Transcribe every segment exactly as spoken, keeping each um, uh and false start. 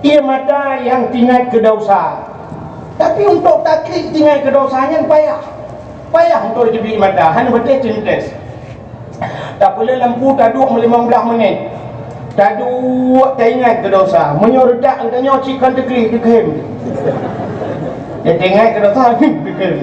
Ié mata nyang teuingat keu desya. Tapi untuk taklik teuingat keu desya nyan payah. Payah untuk teubiet ié mata, hana beutôi cintes. Tapeuleueh lampu taduek meulimong blaih menit. Taduek taingat keu desya. Meunyoe reutak geutanyoe cit kon teuklik, teukheun. Ya teuingat keu desya, teukheun.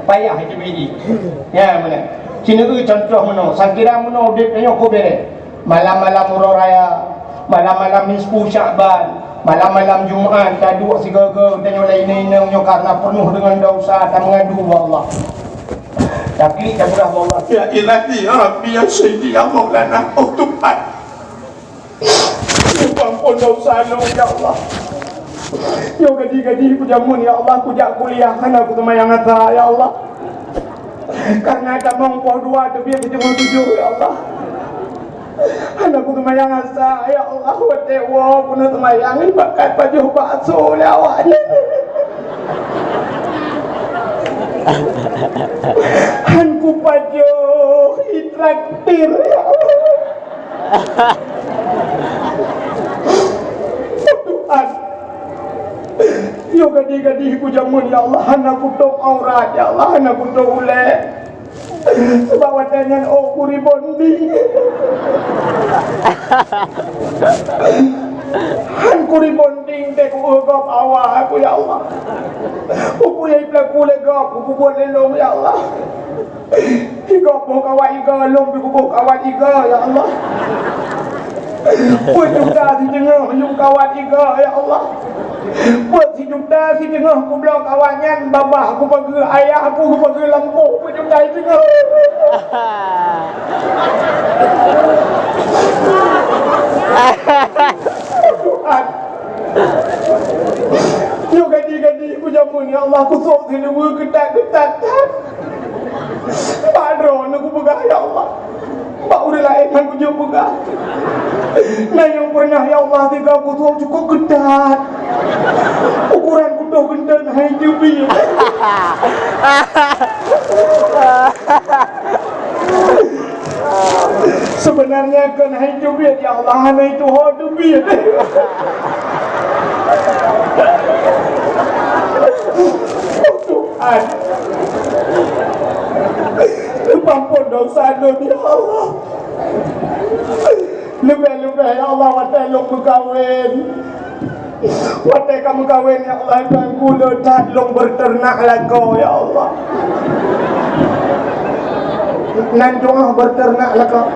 Payah teubiet. Ya, meunan. Sineuk contoh meunoe, sakira meunoe udeb tanyoe keu bereh. Malam-malam uroe raya, malam-malam nisfu Sya'ban, malam-malam Jumat, taduek sigoe-goe tanyoe lé inong-inong nyoe karena peunoh deungon desya, tameungadu bak Allah. Tapi tapeugah bak Allah, "Ya Ilahi, ya Rabbi, ya Sayyidi, ya Maulana, oh Tuhan. Ampon desya lôn, ya Allah. Nyoe gadi-gadi kujameun, ya Allah, kujak kuliah, hana kuseumayang asa, ya Allah." Karena tamong poh dua teubiet sideungoe tujoh, ya Allah. Hana kuseumayang asa, ya Allah, watèe woe keuneuk seumayang, ibakat pajoh bakso lé awak nyan. Han kupajoh, itraktir, ya Allah. Tuhan, nyoe gadi-gadi kujameun, ya Allah, hana kutôp aurat, ya Allah, hana kutôp ulèe. Sabab watèe nyan, oh, ku rebonding. Han ku rebonding, teuh ku gob awak aku, ya Allah. Peue nyang jipeulaku lé gob, ku peubuet lé lôn, ya Allah. Igob boh kawat igoe, lôn pih kuboh kawat igoe, ya Allah. Peuet juta siteungoh yum kawat igoe, ya Allah. Peuet sijuta siteungoh kubloe kawat nyan, babah kupageue, ayah aku kupageue lam boh peuet juta siteungoh. Tuhan. Nyoe gadi-gadi kujameun, ya Allah, kusok siluweue keutat-keutat that. Bak droeneuh kupeugah, ya Allah. Bak ureueng laén han kujeuet peugah. Na nyang pernah, ya Allah, tinggai kusok cukup keutat. Ukuran kutôh geuntôn hai teubiet. Sebenarnya kon hai teubiet, ya Allah, hana itu ho teubiet. Oh Tuhan, ampon desya lôn, ya Allah. Leubeh-leubeh, ya Allah, watèe lôn meukawen. Watèe ka meukawen, ya Allah, Tuhanku, le that lôn beuteunak lakoe, ya Allah. Nan tu'oh beuteunak lakoe.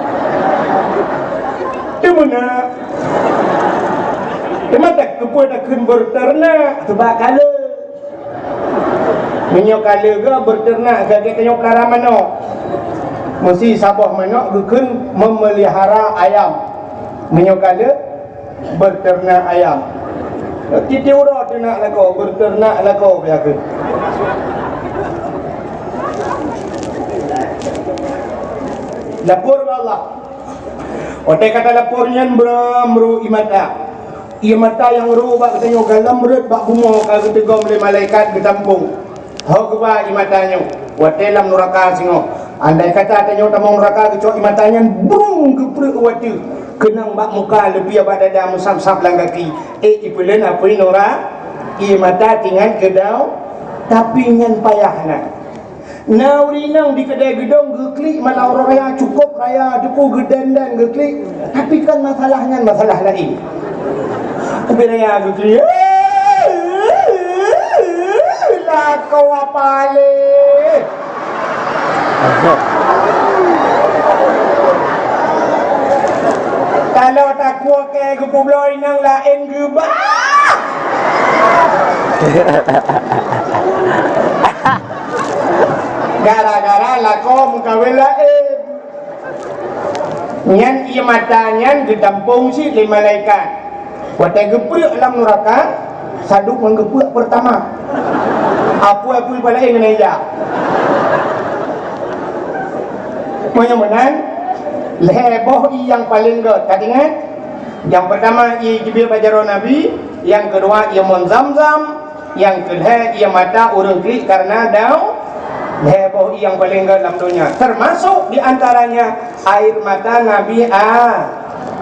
Di mana? Teuma takeupeue takheun beuteunak, sabab ka le. Meunyoe ka le goe beuteunak, ka geutanyoe peulara manok. Meusti saboh manok geukheun memelihara ayam. Meunyoe ka le, beuteunak ayam. Tiep-tiep uroe teunak lakoe, beuteunak lakoe, biasa. Lapor bak Allah. Watèe ka talapor nyan, bram ru ié mata. Ié mata nyang ru bak geutanyoe gohlom rhot bak bumoe ka geuteugom lé malaikat geutampông. Ho geuba ié mata nyoe, watèe lam nuraka singoh. Andai kata tanyoe tamong nuraka geucok ié mata nyan, brung geupreuek u ateueh, keunong bak muka leubeh bak dada meusab-sab lam gaki. Eh, ipeuleuen apui nura-, ié mata teuingat keu desya, tapi nyan payah na. Na ureueng inong di keudè geudong geuklik malam uroe raya, cukôp raya, teupeu geudandan geuklik, tapi kan masalah nyan masalah laén. Ubé raya geuklik, lakoe apa lé? Kalau takue keu geupeubloe inong laén geuba. Gara-gara lakoe meukawen laén. Nyan ié mata nyan geutampông cit lé malaikat. Watèe geupreuek lam nuraka, sadub ngon geupreuek peurtama. Apui-apui paleng ngon ija. Meunyoe meunan, lhèe boh ié nyang paleng gèt. Ka teuingat? Nyang peurtama ié jibiet bak jaroe Nabi, nyang keudua ié mon Zamzam, nyang keulhèe ié mata ureueng klik kareuna desya. Lhèe boh ié nyang paleng gèt lam donya, teumasok di antaranya air mata Nabi A-,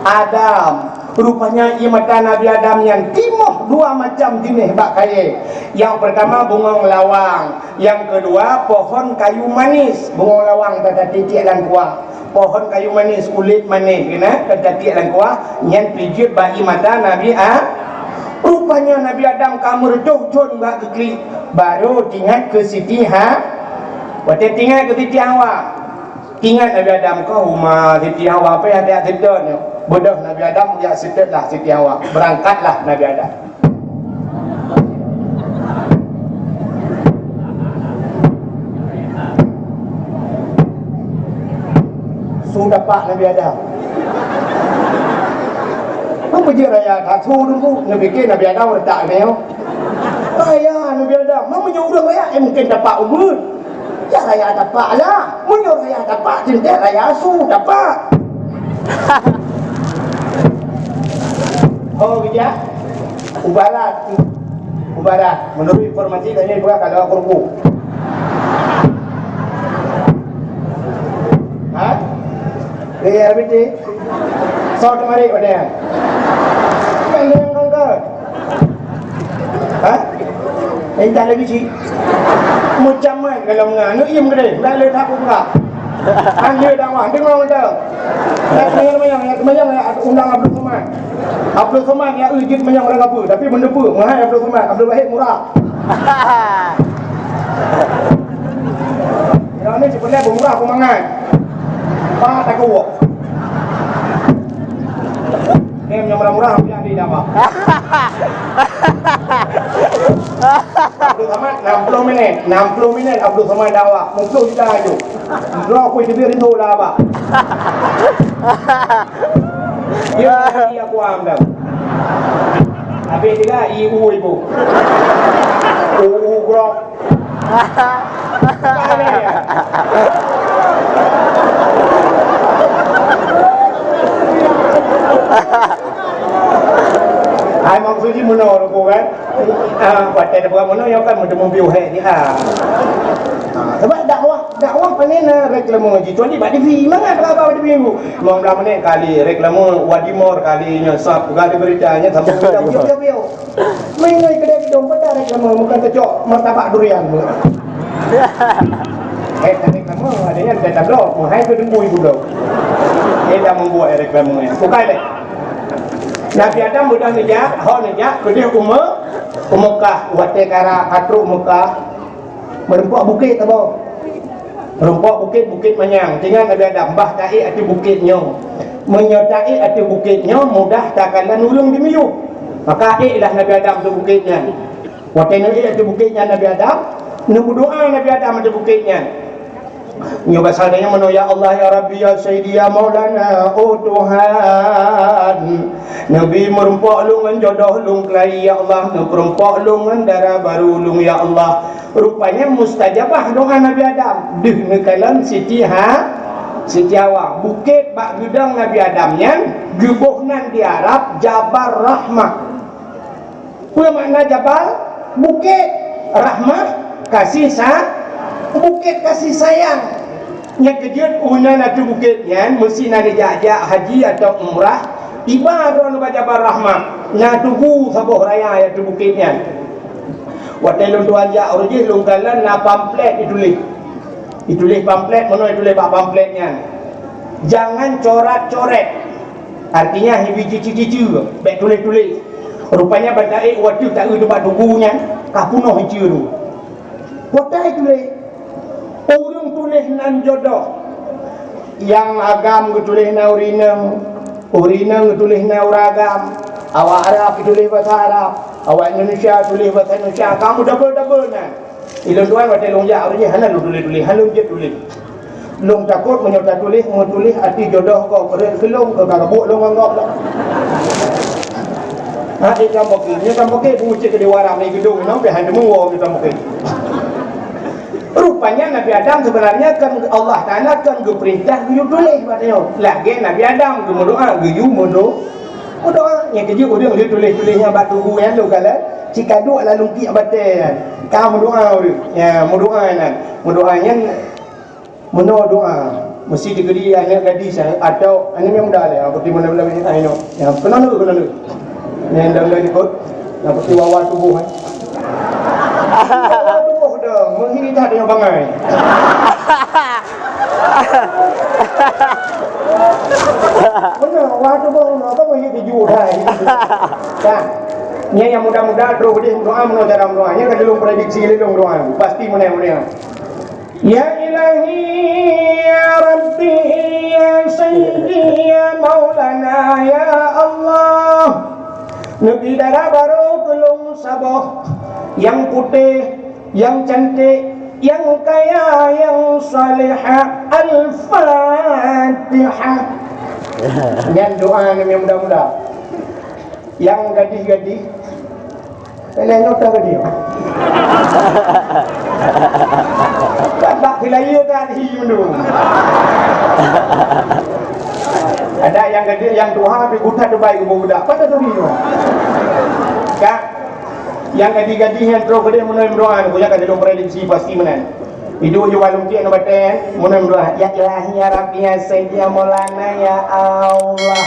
Adam. Rupanya ie mata Nabi Adam nyan timoh dua macam jeuneh bak kayée. Nyang peurtama bungöng lawang, nyang keudua pohon kayu manis. Bungöng lawang tatatie tiek lam kuah, pohon kayu manis kulét manéh keunan tatatie tiek lam kuah, nyan pih jeuet bak ie mata Nabi A-, rupanya Nabi Adam ka meureudoh thon bak geuklik, barô tingat keu Siti Ha-, watée tingat keu Siti Hawa. Ingat Nabi Adam, kah uma Siti Hawa, payah tajak seutôt nyoe. Beudôh Nabi Adam jak seutôt lah Siti Hawa. Beurangkatlah Nabi Adam. Su tapak Nabi Adam. Apa je raya that su teungku? Neupike Nabi Adam retak nyoe. Raya Nabi Adam, meunyoe ureuëng raya, eh, mungken tapak ubeut. Ya raya tapak lah. Meunyoe raya tapak, teuntée raya su tapak. Oh, bijak. Ubarat. Ubarat. Menurut informasi tadi juga kalau aku ruku. Ha? Eh, R B T. Soe teumarit pada nyan? Kan dia yang kongkot. Ha? Intat lagi cit. Meucamat kalau menga. Neu iem gede. Enggak le tak buka. Hanya dakwah. Dengar betul. Nak semayang-semayang. Nak semayang, nak undang Abdul Somad. Abdul Somad ya, eh, jeuet semayang orang apa. Tapi benda apa? Mahal Abdul Somad. Abdul Wahid murah. Yang ni sebenarnya murah pemangan. Pak takut. Ni yang murah-murah, yang di dakwah. Abdul Somad, enam puluh minit. Enam puluh minit Abdul Somad dakwah. Musuh kita aja. Bro, aku itu dia rindu lah, Abah. Dia mati aku ambil. Habis dia, I U ibu. U U grok. Hai maksud jih meunoe ruku kan? Ah, pakai buat meunoe nyoe kan meuteumé biu hai dia. Ah, sebab dakwah, dakwah pané na reklame jih tuan di bak T V. Mangat bak T V. Lima belas menit kali reklame Wadimor kali nyoe sab kali beritanya sama kita biu-biu. Meunyoe keudeh kidong peue dah reklame, bukan teucok martabak durian. Eh, tapi kamu ada yang kata blok, hai ke dengkui budak. Dia dah membuat reklame ni. Bukan deh. Nabi Adam udah neujak, ho neujak, keudeh ume, umukah, watée kara katrok Mekah, meurumpok bukét tabo. Rumpok bukét, Bukét Manyang. Tingat Nabi Adam, bah taék ateueh bukét nyoe. Meunyoe taék ateueh bukét nyoe, mudah takalon ureuëng dimiyueb. Maka ék lah Nabi Adam ateueh bukét nyan. Watée neuék ateueh bukét nyan Nabi Adam, neumeudoá Nabi Adam ateueh bukét nyan. Nyoe basa geutanyoe meunoe, "Ya Allah, ya Rabbi, ya Sayyidi, ya Maulana, oh Tuhan, neubi meurumpok lôn ngon jodoh lôn keulayi, ya Allah, neupeurumpok lôn ngon dara barô lôn, ya Allah." Rupanya mustajabah doa Nabi Adam. Deuh neukalon Siti Ha-, Siti Hawa. Bukét bak geudong Nabi Adam nyan geuboh nan di Arab Jabal Rahmah. Peue makna Jabal? Bukét. Rahmah, kasih sa-, bukét kasih sayang. Nyang keujeuet unan ateueh bukét nyan meusti na neujak-jak haji atau umrah, tiba droe bak Jabal Rahmah. Na tugu saboh raya ateueh bukét nyan. Watée lôn tuan jak uroe jih lôn kalon na pamflet ituléh. Ituléh pamflet, meunoe ituléh bak pamflet nyan. Jangan corat-coret. Artinya hibi cici-cici, bék tuléh-tuléh. Rupanya bak taék watée taeu bak tugu nyan ka punoh iceue tu. Watée tuléh, ureuëng tuléh nan jodoh. Nyang agam geutuléh na ureuëng inong, ureuëng inong geutuléh na ureuëng agam, awak Arab geutuléh basa Arab, awak Indonesia tuléh basa Indonesia, kamu double-double nan. Ilôn tuan watée lôn jak ureuëng hana lôn tuléh-tuléh, hana lôn jeuet tuléh. Lôn takot meunyoe tatuléh, meutuléh ateueh jodoh gob rhot keu lôn, keu ka geubuek lôn ngon gob lom. Ha, eh, Tuan Poké, nyoe Tuan Poké peucit keu di warang ni geudong nyoe, pih hana teumeung woe Tuan Poké. Rupanya Nabi Adam sebenarnya kan Allah Taala kan geupeurintah geuyue tuléh bak nyoe. Lagée Nabi Adam geumeudoá, geuyue meudo-, meudoá. Nyang keujeuet ureuëng lheueh tuléh-tuléh nyan bak tugu nyan lôn kalon, cit ka duek lam lungkiek batée nyan. Ka meudoá ureuëng. Ya, meudoá nyan. Meudoá nyan meunoe doá. Meusti digeuri aneuk gadis, eh, atau aneuk nyang muda lé, ah, putih mana-mana, ah, inoe. Ya, keunoe, keunoe. Nyang dalam ikut, nyang putih wawa tuboh, eh. Wawa tuboh dah, meuhi that nyang bangai. Beuna, wawa tuboh, apa meuhi tuju dah. Dah. Nyang, nyang muda-muda, terus dia doa, meunoe cara doa. Nyang ka dilung prediksi, dilung doa. Pasti menang, menang. Ya Ilahi, ya Rabbi, ya Sayyidi, ya Maulana, ya Allah. Neubi dara barô keu lôn saboh, nyang putéh, nyang cantik, nyang kaya, nyang salihah. Al-Fatihah. Nyan doa nyang muda-muda. Nyang gadih-gadih, Eleh nyoe ka dia. Bak keulayie ka di mandum. Ada nyang gadih, nyang tuha, pi buta Dubai keu budak. Pada tu dia. Ka, nyang gadih-gadih nyang troh gadih meunoi meudoa, punya ka dilung prediksi pasti meunan. Idup ju walong cik nang batée, meunoi meudoa, "Ya Ilahi, ya Rabbi, ya Sayyidi, ya Maulana, ya Allah."